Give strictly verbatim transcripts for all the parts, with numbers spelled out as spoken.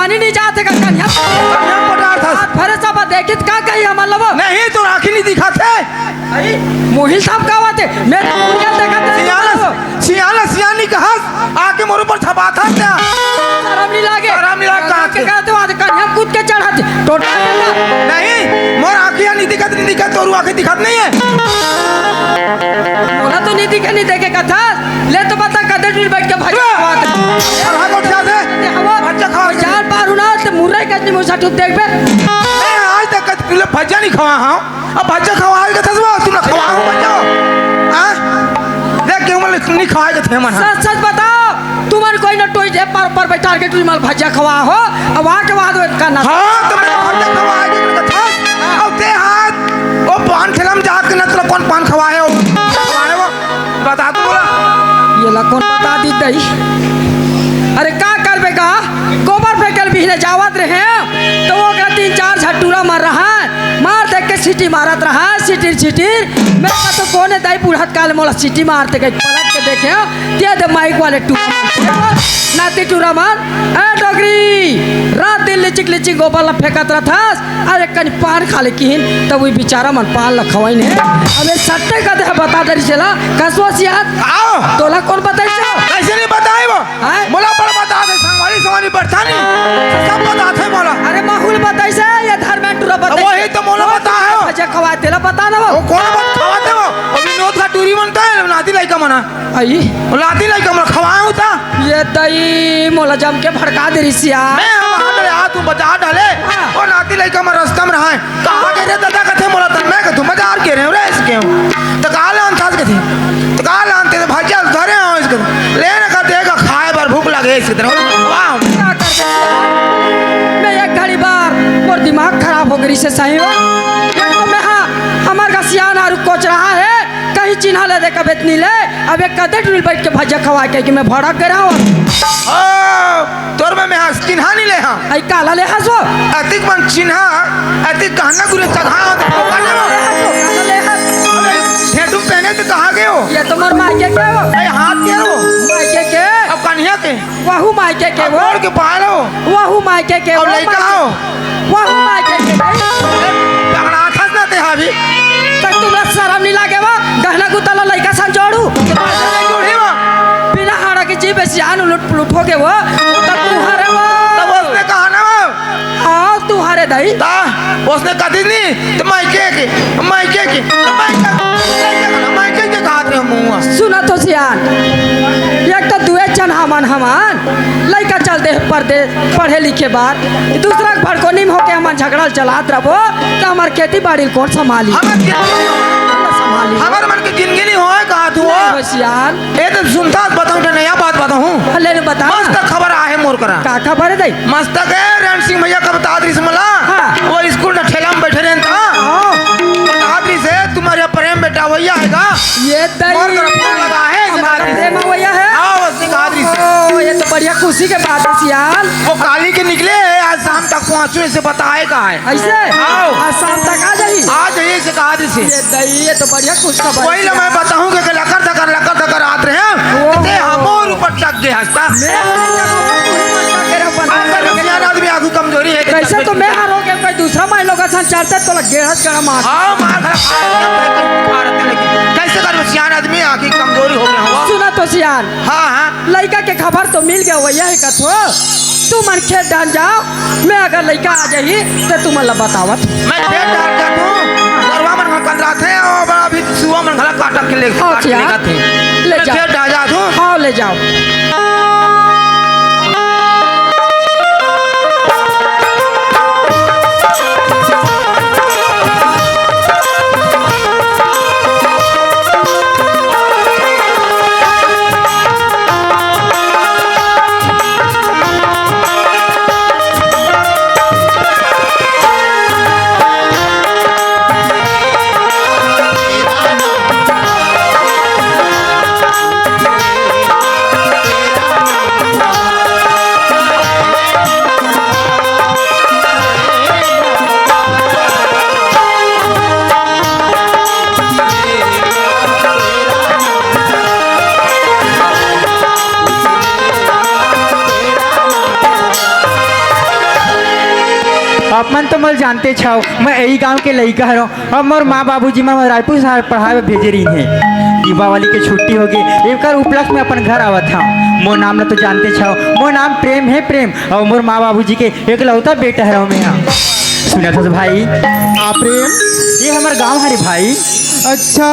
पानी नहीं जाते का कन्या। कन्या पटार था। आप भरे सब देखित का कही हमन लबो? नहीं, तो आँखी नहीं दिखाते। अरे, मोहिल साहब का बात है? मैं तो मोहिल देखा थे। सियान, सियान, सियान नहीं कहा, आके मोर ऊपर छपाता क्या? शर्म नहीं लागे? शर्म नहीं लागे, शर्म कहाँ के से? कहते हो, आज कन्या कूद के चढ़ा दे। टोटा बेटा। नहीं, मोर आँखियाँ नहीं दिखत, नहीं दिखत, तोर आँखें दिखत नहीं है। मोला तो नहीं दिखे, नहीं देखे का था। ले तो बता, कदे दिन बैठ के भाई वाह! बात। और हाँ, तो क्या दे? ये हवा भज्जा खवा दे। चार बार हुना, ते मुर्रे कचनी मुसा ठुक देख बे। मैं आज तक कद तुले भज्जा नहीं खवा, हाँ? अब भज्जा खवाए के था, तू ना खवा, भज्जा। हाँ? देख, क्यों बोले, नहीं खवाए के थे मन, हाँ? सच, सच बताओ, तुमन कोई ना टोई दे पर, पर बैठार के तुमन भज्जा खवा हो, अब आके बाद में करना। हाँ, तो मैं भज्जा खवाए के था। अब ते हाथ, वो पान ठेला में जाके ना, तेरा कौन पान खवाए हो? खवाए हो? बता तो बोला। ये ला कौन बता दी दई? अरे का करबे का? गोबर फेंकल बिहने जावत रहे, तो वो ओकरा तीन चार झटूरा मार रहा है, मार देख के सीटी मारत रहा है, सीटी सीटी। मैं का तो कोने दाई बुढ़त काल मोला सीटी मारते गई, पलट के देखे, ते दे माइक वाले टूरा मार। नाती टूरा मार, ए डोगरी, रात दिन लिचिक लिचिक गोबर ला फेंकत रहथस, अरे कनी पान खा ले किहिन, तब वो बेचारा मन पान ला खवाइन हे। अबे सट्टे का देह बता दे रिसेला, कसवा सियात। आओ। तोला कौन बताइस हो? कैसे नहीं बताए वो? हैं? मोला बड़ बता दे, संगवारी संगवारी बढ़ता नहीं। सब बताते मोला। अरे माहौल बताइस हे, ये धर्मेंद्र टूरा बताइस हे। वही तो मोला वो बता है। भज्जा खवाए तेला बता ना वो। वो कौन बात खवाते वो? वो विनोद का टूरी बनता है, नाती लइका मना। आई। वो नाती लइका मना खवाए होता। ये दई मोला जम के भड़का दे रिसिया। मैं हम हाथ ले हाथ तू बचा डाले। हाँ। वो नाती लइका मन रस्ता में रहा है। कहाँ गए रे दादा कथे मोला तन मैं कथू मजार के रहे रे इसके। तो काल आन था कथे। तो काल आन ते भज्जा धरे हो इसके। ले ना कर देगा खाए बर भूख लगे इसके तरह। वाह। क्या कर दे? मैं एक घड़ी बार मोर दिमाग खराब हो गई से सही हो। ये तो मैं हाँ, हमार का सियान आरु कोच रहा है। कहीं चिन्हा ले दे कबे इतनी ले। अब एक कदे टुल बैठ के भज्जा खवा के कि मैं भड़क गया हूँ। ओ, तोर में मैं हंस चिन्हा नहीं ले हाँ। आई काला ले हंसो। अतिक मन चिन्हा, अतिक कहना गुरे चढ़ा होते पकड़ ले वो। काला ले हंस। अबे, ठेठू पहने तो कहाँ गए हो? ये तो मोर मायके के हो। ए, हाथ के हो? मायके के। अब कन्हैया के? वहू मायके के अब वो। गोड़ के पायल हो? वहू मायके के अब वो लइका मायके। हो? वहू मायके के भाई। ए, पकड़ा था ना ते हावी। तक तुमला शर्म नहीं लागे वो? गहना गुतला लइका सन जोड़ू। तो पैसा नहीं जोड़ी वो। बिना हाड़ा के जीभ से आन उलट पुलट हो के वो। तब तू हरे वो। तब उसने कहा ना वो। हाँ, तू हरे दाई। ता, उसने कहा दी नहीं, तो मायके के, मायके के, तो मायके, मायके के, मायके के कहा थे मुँह। सुना तो सियान, एक तो दुए जन हमन हमन, लइका चल दे परदेस, पढ़े लिखे बार, दूसरा के भड़कोनी में होके हमन झगड़ा चलात रहो, तो हमार खेती बाड़ी कौन संभाली? हमार खेती कौन संभाली? हमार मन के जिंदगी नहीं होए कहा तू। नहीं हो सियान। ए तो सुनता बताऊं, तो नया बात बताऊं। हाँ, ले ले बता। मस्त खबर आहे मोर करा। का खबर है दाई? मस्त के रण सिंह भैया का बता दृश्य मला। हाँ। वो स्कूल न ठेला में बैठे रहन था। हाँ। बता दृश्य तुम्हारे प्रेम बेटा भैया आएगा। ये दाई। मोर करा फोन लगा है, हमारा बता दृश्य। प्रेम भैया है। हाँ, उसने कहा दृश्य। ओ, ये तो बढ़िया खुशी के बात है सियान। वो काली के निकले, आज शाम तक पहुँचू, इसे बताए का है। ऐसे? आओ। आज शाम तक आ जाई। आ जाइए, इसे कहा दृश्य। ये दाई, ये तो बढ़िया खुशखबरी वही ला है। मैं बताऊं कि लकर धकर, लकर धकर आत रहे हैं। वो। ते हमोर ऊपर टक दे हंसता। मैं नहीं जाऊंगा, तू ही मत टक दे रहा, बंद अगर कर दे। सियान आदमी आगू कमजोरी है, तो कैसे तक तो मैं हार हो गया, कोई दूसरा माई लोग का संचार तो लग गया, हंस गया मार। हाँ, मार खा, खा, खा, खा, खा, खा, कैसे कर सियान आदमी आँखी कमजोरी हो गया हुआ? सुना तो सियान। हाँ, हाँ। लइका के खबर तो मिल गया, वही है कथो। तू मन खेत डाहन जाओ, मैं अगर लइका आ जाही, त तुमन ला बतावत। मैं खेत डाहन जात हूँ, गरवा मन घला कंदरात हे, अउ अभी सुआ मन घला काटत के ले, हाँ, काट के क्या? लेगत हे। ले मैं जा। खेत डाहन जात हूँ। हाँ, ले जाओ। जानते छव, मैं यही गांव के लइका हरव। अब मोर माँ बाबूजी मन रायपुर शहर पढ़ाए बर भेजे रहिन हे। दीपावली के छुट्टी होगे, एकर उपलक्ष्य में अपन घर आवत हव। मोर नाम ल तो जानते छव, मोर नाम प्रेम हे, प्रेम। अउ मोर माँ बाबूजी के एकलौता बेटा हरव मैं हा। सुनत हस भाई? हाँ प्रेम। ये हमर गांव हरे भाई। अच्छा,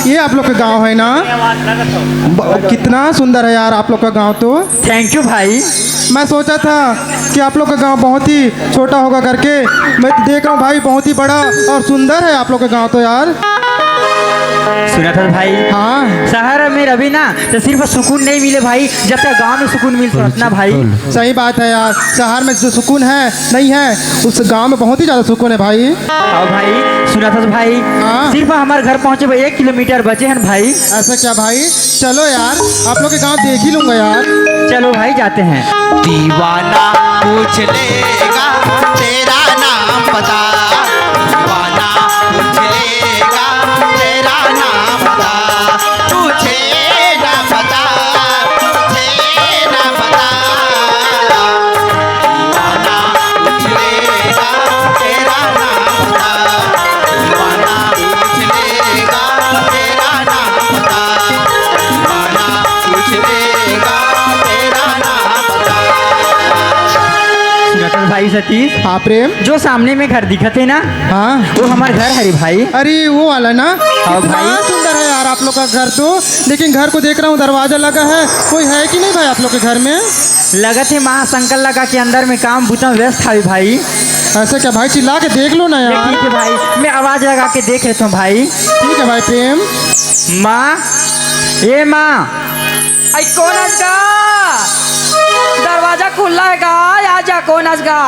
ये आप लोग का गांव है ना? ब-, कितना सुंदर है यार आप लोग का गांव तो। Thank you भाई। मैं सोचा था कि आप लोग का गांव बहुत ही छोटा होगा करके। मैं तो देख रहा हूँ भाई, बहुत ही बड़ा और सुंदर है आप लोग का गांव तो यार। सुनत हस भाई? हाँ। शहर में रबे ना तो सिर्फ सुकून नहीं मिले भाई, जब तक गांव में सुकून मिलथे ना भाई। सही बात है यार, शहर में जो सुकून है, नहीं है, उस गांव में बहुत ही ज्यादा सुकून है भाई। अउ भाई, सुनत हस भाई? हाँ। सिर्फ हमर घर पहुंचे बर एक किलोमीटर बचे हन भाई। ऐसा क्या भाई? चलो यार, आप लोग के गांव देख ही लूंगा यार। चलो भाई, जाते हैं। दीवाना पूछ लेगा तेरा नाम पता, दीवाना पूछ लेगा तेरा नाम पता, तुझे ना पता, तुझे ना पता। दीवाना पूछ लेगा तेरा नाम पता, दीवाना पूछ लेगा तेरा नाम पता, दीवाना पूछ लेगा तेरा नाम पता। सुनत हस भाई सतीश? हाँ प्रेम। जो सामने में घर दिखत हे ना, हाँ। वो हमर घर हरे भाई। अरे वो वाला ना? हाँ कितना भाई। सुंदर है यार आप लोग का घर तो। लेकिन घर को देख रहा हूँ, दरवाजा लगा है, कोई है कि नहीं भाई आप लोग के घर में? लगत हे महाशंकर लगा के अंदर में काम बुता व्यस्त हवे भाई। ऐसा क्या भाई, चिल्ला के देख लो ना ये यार। ठीक है भाई, मैं आवाज लगा के देख लेता हूँ भाई। ठीक है भाई प्रेम। माँ, ए माँ। आई कोन अस गा? दरवाजा खुल्ला हे गा, आ जा, कोन अस गा?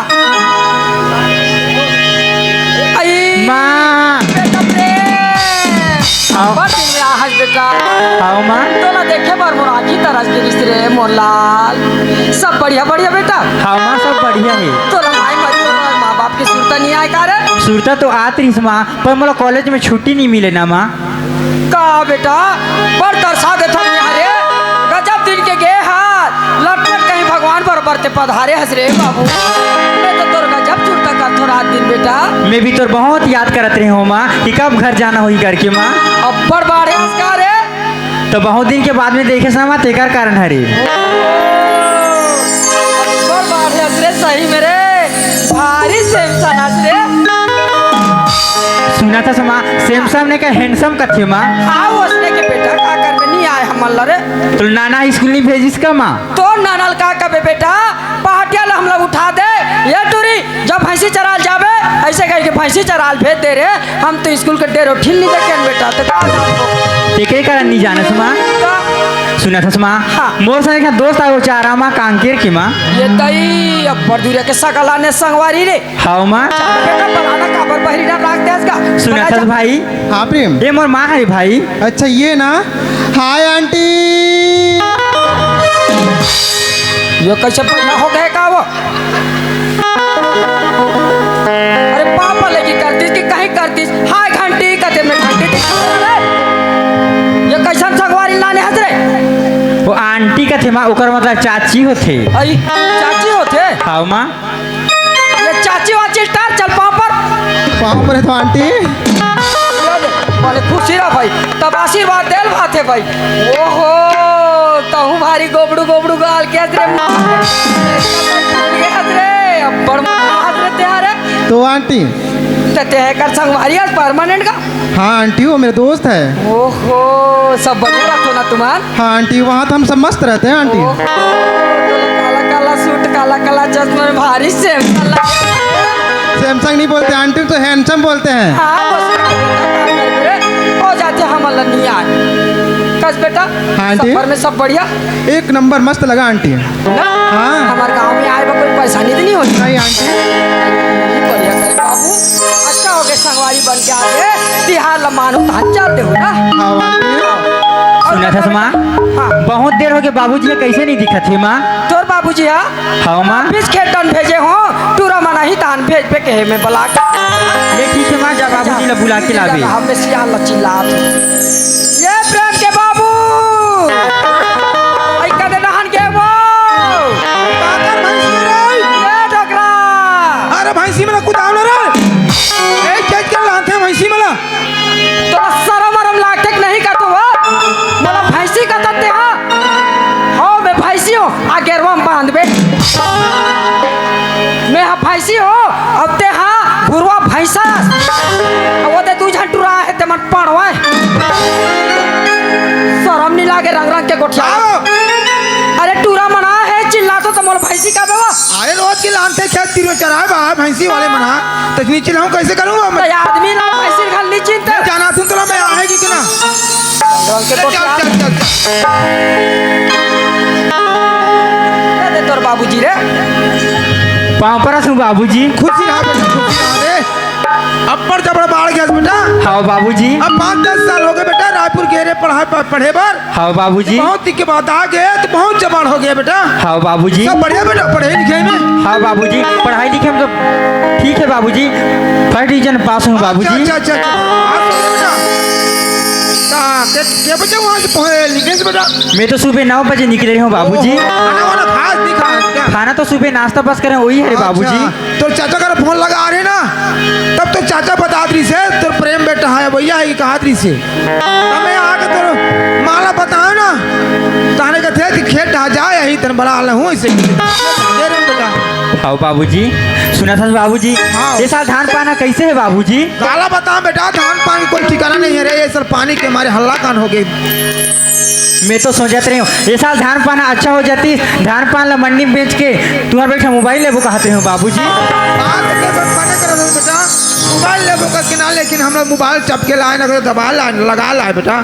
आई माँ। बेटा प्रेम। आओ। बड़ दिन में आहस बेटा। आओ माँ। तोला देखे बर मोर आँखी तरस गिरिस रे मोर लाल। सब बढ़िया बढ़िया बेटा। हाँ माँ, सब बढ़िया हे। तोला माई मरी माँ बाप के सुरता नहीं आय का रे? सुरता तो आत रहिस माँ, पर मोला कॉलेज में छुट्टी नहीं मिले ना माँ। का बेटा, बड़ तरसा देथव यहाँ रे। गजब दिन के गे हाथ, लटपट कहीं भगवान बरोबर ते पधारे हस रे बाबू। मैं तो तोर गजब चुरता करथों रात दिन बेटा। मैं भी तोर बहुत याद करत रहे हूँ माँ कि कब घर जाना होही करके माँ। अब्बड़ बाढ़े हस का रे? तो बहुत दिन के बाद में देखे सा माँ, तेकर कारण हरे। अब्बड़ बाढ़े हस रे सही में रे। भारी सैमसन हस रे। सुनत हस माँ, सैमसन ने का हैंडसम कथे माँ। हाँ, ओसने के बेटा, का करबे, नहीं आय हमन ला रे। तो नाना स्कूल नहीं भेजिस का माँ? तो नाना ल का कबे बेटा, पहाटिया ला हमला उठा दे, ये टूरी, जब भैंसी चराल जाबे, ऐसे कह के भैंसी चराल भेज दे रे। हम तो स्कूल के डेरो ठिल नहीं देखे बेटा, तो का जानबो? तेकरे कारण नहीं जानस माँ। का? सुनत हस माँ, हाँ। मोर संग एक दोस्त आयो चारा माँ कांकेर के माँ। ये तई, अब्बड़ दूरिया के सकल आने संगवारी रे। हाव माँ। बेटा, बलाना काबर बहरी डाल राख देस का? सुनत हस भाई? हाँ प्रेम। ये मोर माँ है भाई। अच्छा, ये ना। Hi aunty. ये कैसे पैदा हो गए का वो? अरे पापा लेगी करतीस कि कहीं करतीस? हाय घंटी कथे में घंटी दिखा रहे। ये कैसन संगवारी लाने हस रे? वो आंटी कथे माँ, ओकर मतलब चाची होथे। आई, चाची होथे? हाव माँ। ये चाची वाची टार, चल पाँव पर। पाँव पर है तो आंटी। बोले खुशी रह भाई, तब आशीर्वाद देल बात है भाई। ओहो, तहूँ भारी गोबड़ू गोबड़ू गाल के हस रे, माँ। के हस रे, अब्बड़ माँ हस रे त्यारे। तो आंटी। ते, ते कर संगवारी आज परमानेंट का? हाँ आंटी, वो मेरे दोस्त है। ओहो, सब बढ़िया रहते हो ना तुम्हार? हाँ आंटी, वहाँ तो हम सब मस्त रहते हैं आंटी। ओहो, काला काला सूट, काला काला चश्मा में भारी सैमसन लगे। सैमसन नहीं बोलते आंटी, तो हैंडसम बोलते हैं। हाँ, बस का कर रे, हो जाते हम अल्लाह नहीं आए। कस बेटा, हाँ आंटी। सफर में सब बढ़िया? एक नंबर मस्त लगा आंटी। ना? हाँ। हमारे गांव में आए बा कोई परेशानी तो नहीं होती? नहीं आंटी। बढ़िया करे बाबू, अच्छा हो गए संगवारी बन के आ गए। तिहार ला मानो तहां चल दे हो ना। हाँ आंटी। सुनत हस माँ? हाँ। बहुत देर हो गए बाबूजी कैसे नहीं दिखत हे माँ? तोर बाबूजी हा? हाँ माँ। बीच खेत डन भेजे हो, टूरा मना ही तान भेज पे कहे में बला के। ये ठीक है माँ, जा बाबूजी ला बुला के लावे। हम में सियान ला चिल्लात। ये प्रेम के बाबू। आई कदे नहन के वो। काकर भैंसी रे? ये डोकरा। अरे भैंसी में कुदाव ना रे। भैंसी हो, अब ते हा भुरवा भैंसा। अब वो दे दू झन टुरा हे, ते मन पड़वा हे। शरम नहीं लागे रंग रंग के गोठिया। आओ। अरे टुरा मना हे, चिल्ला तो, तो मोला भैंसी का बेवा। अरे रोज की लानथे खेत तीर में चराए बा, भैंसी वाले मना। तो नीचे लाऊं कैसे करूंगा मैं? तो आदमी ला भैंसी घर ली चिंता। जाना सुन तो मैं आएगी कि ना? रंग के चल, गोठिया। चल, चल, चल। दे दे तोर बाबूजी रे। पाँव परत हूँ बाबूजी। खुशी रहा बेटा, खुशी रहा रे। अब्बड़ जबड़ बाढ़ गया बेटा। हाँ बाबूजी। अब पाँच दस साल हो गए बेटा, रायपुर गए रे पढ़ाई प-, पढ़े बर। हाँ बाबूजी। बहुत दिन के बाद आ गए तो बहुत जबड़ हो गया बेटा। हाँ बाबूजी। सब बढ़िया बेटा, पढ़े लिखे में। हाँ बाबूजी, पढ़ाई लिखे में तो ठीक है बाबूजी, फर्स्ट डिवीजन पास हूँ बाबूजी। अच्छा, अच्छा, अच्छा, अच्छा। पास हो गया बेटा। हाँ, के, के बजे वहाँ से पढ़े लिखे से बेटा? मैं तो सुबह नौ बजे निकले हूँ बाबूजी। खाना वाना खास नहीं खाया क्या? खाना तो सुबह नाश्ता बस करे, वही है रे अच्छा। बाबूजी। तोर चाचा कर फोन लगा रहे ना, तब तो चाचा बतात रहिसे, तोर प्रेम बेटा हे भैया हे, कहात रहिसे। तब मैं आके तोर माँ ला बताओं ना, तहने कथे कि खेत डहा जाए, यही तन बना ले हूँ इसे। दे रहे बेटा। हाँ बाबूजी, सुनत हस बाबूजी? हाँ। ये साल धान पाना कैसे हे बाबूजी? काला बताओं बेटा, धान पान के कोई ठिकाना नहीं है रे, ये साल पानी के मारे हल्ला कान हो गए। मैं तो सोचत रहे हूँ, ये साल धान पान अच्छा हो जाती, धान पान ला मंडी में बेच के तुम्हार बैठा मोबाइल लेबो कहत रहे हूँ बाबूजी। बात के बन-, बने करत हस बेटा, मोबाइल लेबो कह के ना, लेकिन हम लोग मोबाइल चपके लाए ना, दबा लाए, लगा लाए बेटा।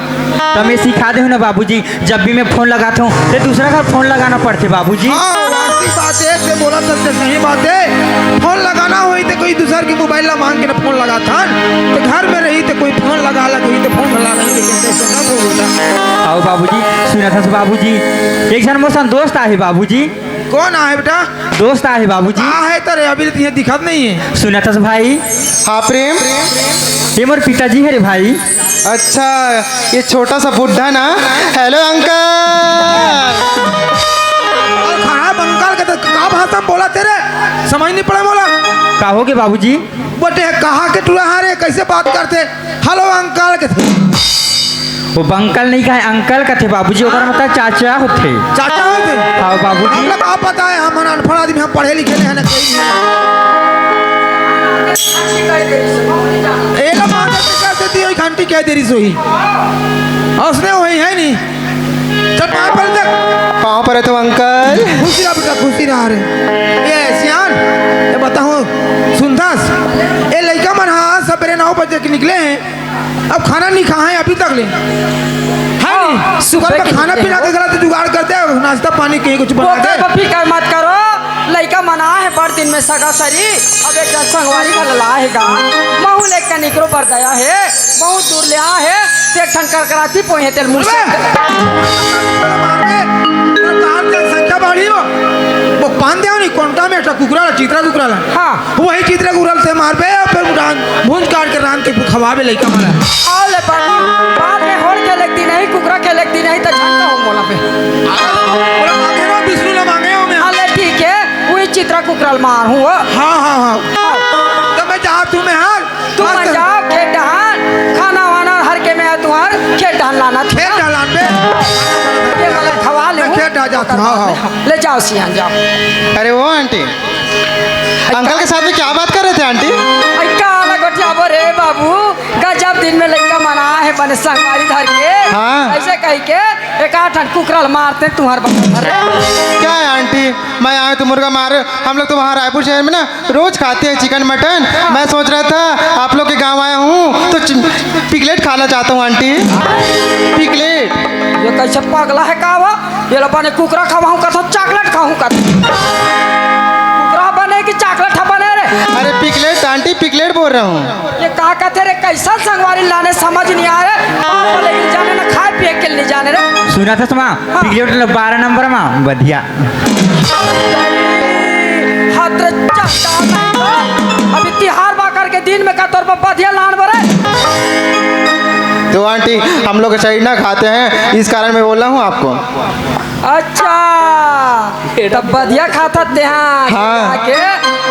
तो मैं सिखा दे हूँ ना बाबूजी, जब भी मैं फोन लगात हूँ, तो दूसरा घर फोन लगाना पड़थे बाबूजी। हाँ, वास्तविक बात है, से बोला सबसे सही बात है। फोन लगाना होई तो कोई दूसर के मोबाइल ला मांग के ना फोन लगाथन, तो घर में रही तो कोई फोन लगा ला, कोई तो फोन लगा ला, लेकिन कैसे ना बोलता। आओ बाबूजी, सुनत हस बाबूजी, एक झन मोर संग दोस्त आहे बाबूजी। कौन आहे बेटा? दोस्त आहे बाबूजी। का है तेरे, अभी तो ये दिखत नहीं है। सुनत हस भाई? हाँ प्रेम। ये मोर पिताजी है रे भाई। अच्छा, ये छोटा सा बुड्ढा ना। Hello uncle. अरे खराब अंकल के तो का भाषा में बोला तेरे, समझ नहीं पड़े बोला। का हो गे बाबूजी? बटे कहाँ के टुरा हा रे, कैसे बात करथे? हेलो अंकल कथे। वो बंकल नहीं कहे, अंकल कथे बाबूजी, ओकर मतलब चाचा होथे। चाचा होथे? हाँ बाबूजी। हम लोग का पता है, हम अनपढ़ आदमी, हम पढ़े लिखे नहीं है ना कहीं। ए लो माता जी कर देती है, घंटी कह दे रही सोई। उसने वही है नहीं। चल पाँव पर तक। पाँव पर है तो अंकल। खुशी रहा बेटा, खुशी रहा रे। ये सियान, ये बताओ, सुनथस, ये लइका मन हा सबेरे नौ बजे के निकले हैं, अब खाना नहीं खाए हैं अभी तक ले। है नहीं? हाँ, सुबह कल के खाना निकले पीना हैं। के गलत जुगाड़ करते हैं, नाश्ता पानी कहीं कुछ बना वो दे। तो फिक्र मत करो, लइका मन आए हैं बड़ दिन में सगा सरी, अब एक ठन संगवारी घला लाए हे गा, महू ले के निकरो बर दया हे, बहुत दूर ले आए हे, ते एक ठन करकराती पोहे तेल मुंह से। अबे! मार दे, सरकार जनसंख्या बढ़ी हो, वो पान दे नहीं, कोंटा में एक ठो कुकरा ला, चित्रा कुकरा ला। हाँ। वही चित्रा कुकरा ला ते मारबे, फिर उड़ान, भूंज काट के रांध के खवाबे लइका मन ला। आओ ले बाबू, बाद में होड़ के लेती नहीं, कुकरा के लेती नहीं, तो झंडा हो मोला पे। बोला, मांगे ना, विष्णु ला मांगे हो मैं। हाँ, ले ठीक है, वही चित्रा कुकरा ला मार हूँ वो। हाँ, हाँ, हाँ। हाँ। तो मैं जात हूँ मैं हाल। तू मस्त। मन जाओ खेत डहान, खाना वाना हर के मैं तुम्हार खेत डहान लाना था। खेत डहान बे। ये वाला खवा ले मैं हूँ। खेत डहान जात हूँ, हाँ, हाँ। ले जाओ सियान जाओ। अरे वो आंटी, अंकल के साथ में क्या बात कर रहे थे आंटी? अरे का वाला गोठियाबो रे बाबू, गजब दिन में लइका मन आए हे बने संगवारी धर के। हाँ। ऐसे कह के एक आध ठन कुकरा ला मारते तुम्हार बगल में। क्या है आंटी, मैं आए तो मुर्गा मार, हम लोग तो वहाँ रायपुर शहर में ना रोज खाते हैं चिकन मटन। मैं सोच रहा था आप लोग के गांव आया हूँ तो चि-, पिकलेट खाना चाहता हूँ आंटी, पिकलेट। ये कैसे पगला है का वो? ये लो बने कुकरा खवाहूँ कथो, चॉकलेट खाहूँ कथो। कुकरा बने कि चॉकलेट बने रे? अरे पिकलेट आंटी, पिकलेट बोल रहा हूँ। ये का कथे रे, कैसन संगवारी लाने समझ नहीं आ रे। बाप वाले नहीं जाने ना खाए पिए के नहीं जाने रे। सुनत हस माँ, हाँ। पिकलेट लो बारह नंबर माँ, बढ़िया। हाथ रे चट्टा। अभी तिहार बाकर के दिन में का तोर पर बधिया लान बरे। तो आंटी, हम लोग शरीर ना खाते हैं, इस कारण मैं बोल रहा हूँ आपको। अच्छा, तब बधिया खाता ते हाँ, हाँ। के,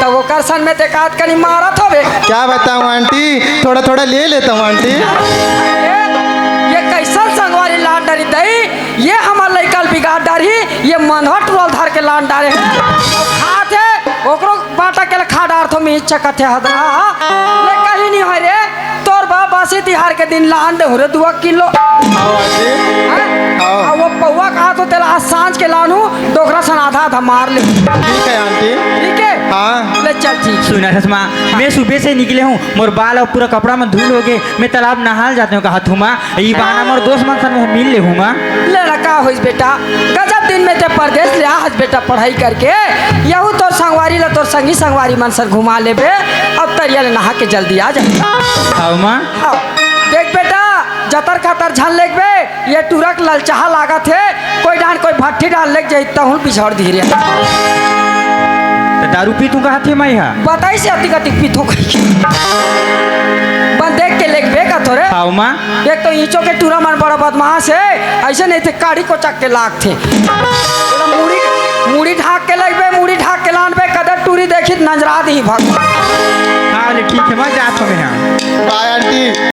तब ओकर सन में ते काट कनी मारत होबे। क्या बताऊं आंटी, थोड़ा थोड़ा ले लेता हूँ आंटी। ये कैसन संगवारी लान डरी दई? ये हमर लइका ल बिगाड़ डारही, ये मनहट रोल धर के लान डारे हे। अउ खात हे, ओकरो बाटा के खा डारथो, मैं चकत हे हदरा। ले कहीं नहीं होय रे, तोर बाप बासी तिहार के दिन लान दे हो रे दुआ किलो। हाँ, आंटी। हाँ? हाँ। आ, वो पौवा कहा तो तेला आज सांझ के लानू, डोकरा सन आधा आधा मार ले। ठीक है, आंटी। ठीक है? हाँ। ले चल, ठीक। सुना रसमा, मैं सुबह से निकले हूँ, मोर बाल अउ पूरा कपड़ा में धूल हो गए, मैं तालाब नहाल जाते हूँ, कहा थूमा। ई बहाना मोर दोस्त मन सन मिल ले हूँ माँ। ले ना, का होइस बेटा, गजब दिन में ते परदेस ले आहस बेटा पढ़ाई करके, यहू तोर संगवारी ला, तोर संगी संगवारी मन सन घुमा लेबे। अब तरिया ले नहा के जल्दी आ जा। हाँ माँ। हाँ, देख बेटा, जतर खतर झन लेगबे, ये टूरा के ललचाहा लागत हे, कोई डान कोई भट्ठी डान लेग जाई, तहुल बिछोड़ धीरे। तो दारू पी तू कहा थे माई हा? बताई से अतिक अतिक पीथो कही के। बन देख के लेगबे का थोरे। हाँ माँ। एक तो ईंचो के टूरा मन बड़ा बदमाश हे, ऐसे नहीं थे काढ़ी को चक के लाग थे। मुड़ी, मुड़ी ढाक के लेगबे, मुड़ी ढाक के लानबे, कदर टूरी देखी त नंजरा दी भगवान। हाँ, ले ठीक है, मैं जात हूँ यहाँ। बाय आंटी।